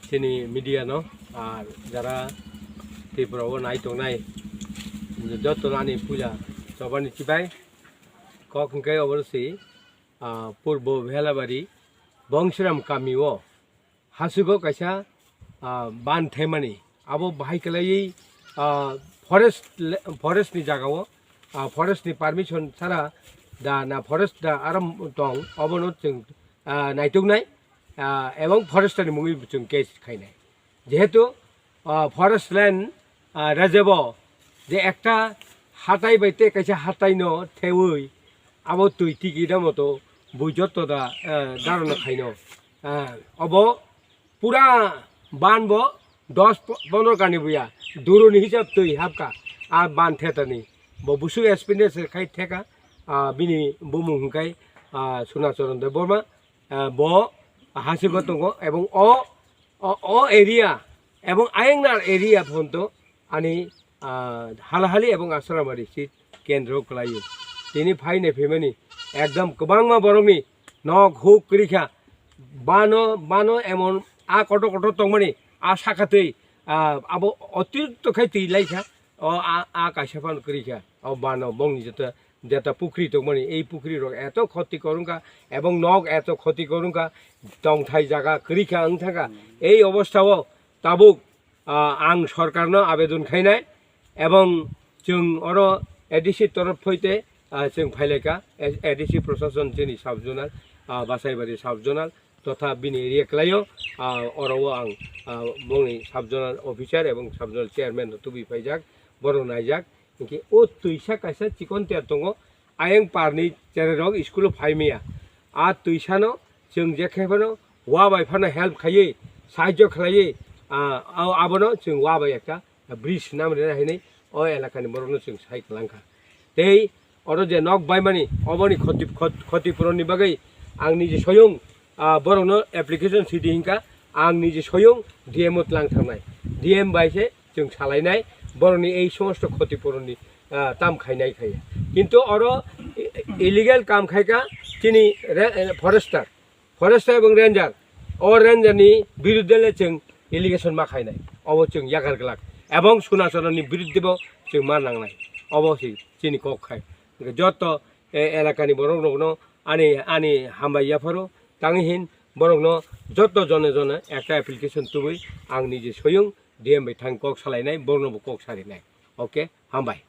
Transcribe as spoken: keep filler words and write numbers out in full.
Chini media no, ar jara Tripura o nai tongnai, joto no ani puila chobani chibai kok hingke obo se, ah, Purbo Bhelabari Bongshiram kami o hasugo kaisa, ah, ban themani. Abo bahai kwlaiwi, ah, forest le-, forest ni jaga o, ah, forest ni permission sara da na forest da aram tong, obono chwng, ah, naituknai, ah, ebong forester ni mungwi chwng case khainai. Jehetu, ah, forest land, ah, rajebo je ekta hatai bai tei kaisa hatai no thewi abo twi tiki da moto bui jotto da, ah, darano khaino. Ah, obo pura ban bo dos po-, pondro kani buya, duruni hisab twi hapka, a ban thetani. Bo busu experience khai theka, ah, bini bumung hingkai, ah, Sunacharan Debbarma, ah, bo hasigo tongo, ebong o, o, o area, ebong ayengnar area phonto ani, ah, halahali ebong Asramari sit kendro kwlaio. Tini phaine phimani ekdom kwbangma borokni nok huk kwrikha, bano, bano emon a kotor kotor tongmani, a sakatwi, ah, abo otirikto khai twi laikha, o a, a kaisa phano kwrikha, o bano bongni jeta, jeta pukri tongmani, ei pukri rok eto khoti korungkha, ebong nok eto khoti korungkha, tongthai jaga kwrikha wngthangkha. Ei obostha o tabuk, ah, ang sorkarno abedon khainai, ebong chwng oro A D C torof hoite, ah, chwng phailaikha, A-, A D C prosason chini sub zonal, ah, Basaibari sub zonal, totha bini area kwlaio, ah, oro o ang, ah, bongni sub zonal officer ebong sub zonal chairman no tubui paijak, borok naijak, hinkhe o twisa kaisa chikon ter tongo, ayang parni cherai rok school o phai maya, a twisano chwng je khe phano wa bai phano help khaiwi, sahajyo khlaiwi, ah, abono chwng wa bai ekta bridge namrina hinwi o elakani borokno chwng sai kwlangkha. Tei oro je nok baimani, oboni khoti-, khot-, khotipuronni bagwi ang niji soyung, ah, borokno application sidi hinkha, ang niji soyung D M o tlang thangnai. D M bai se chwng salainai, borokni ei somosto khotipuronni, ah, tam khainai khaiya. Kintu oro i-, illegal kam khaikha chini re-, forester. Forester ebong ranger, o ranger ni birudde le chwng allegation ma khainai, obo chwng yakar glak, ebong Sunachorani birudde bo chwng ma nangnai, obo se chini kok khai. Hwnkhe joto e elakani borok rokno ani, ani hambai yapharo tangwi hin borokno joto jone jone ekta application tubui ang niji soyung D M bai thang kok salainai, borokno bo kok sarinai. Okay, hambai.